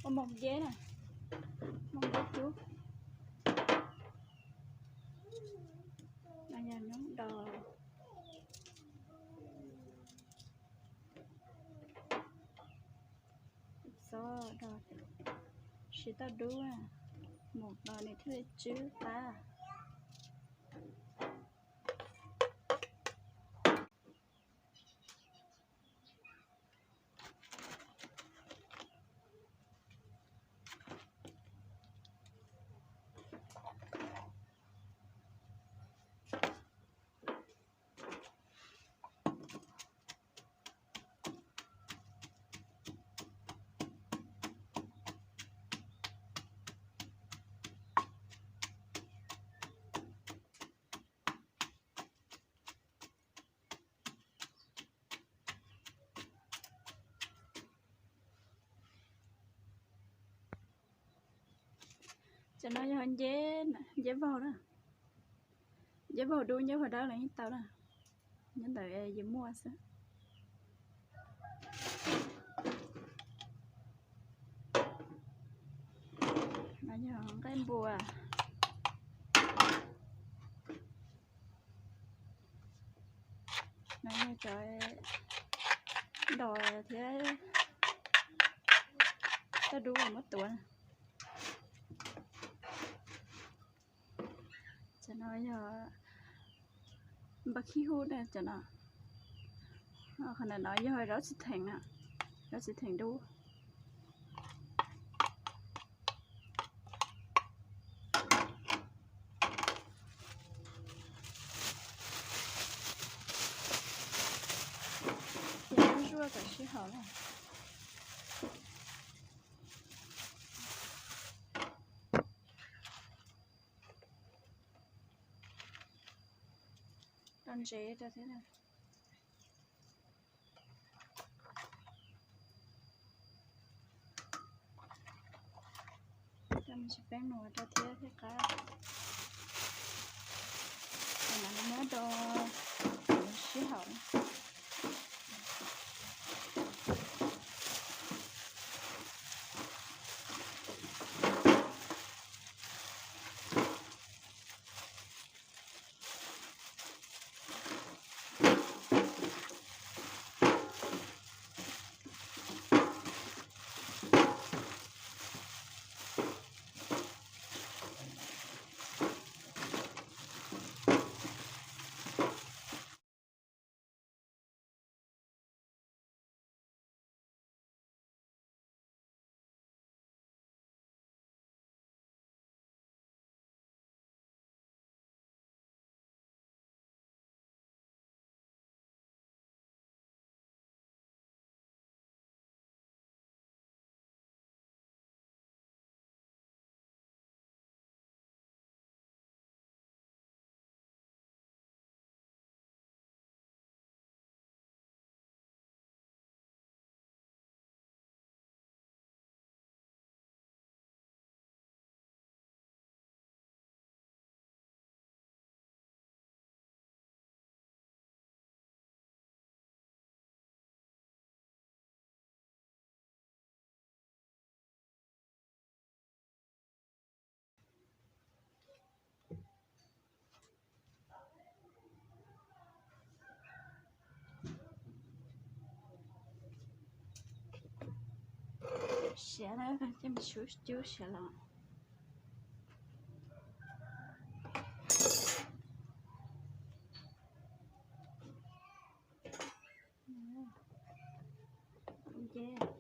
Ua moos nceb na, moos nceb cub. No yog nyob do xob do siv toj dub, mus los nws thiaj li tswb qab. Cov no yog nceb, nceb vaug na. Nceb vaug dub nceb vaug dawb los yeej tau na. Nyob ntawm yus muaj xwb. No yog nqaij npua. No yog cov dos thiab toj dub muab tuav. Cov no yog npawg khib hub na cov no. Qhov ntawm no yog zaub txiv theem, zaub txiv theem dub. Ces zuaj zuaj kom sib haum na. Rau ntsev rau thiab na. Rau me ntsis peeb nua rau thiab thiaj qab. Ces mam li muab rau sib haum. Siav na, coj mus sub cub siav los. Nceb.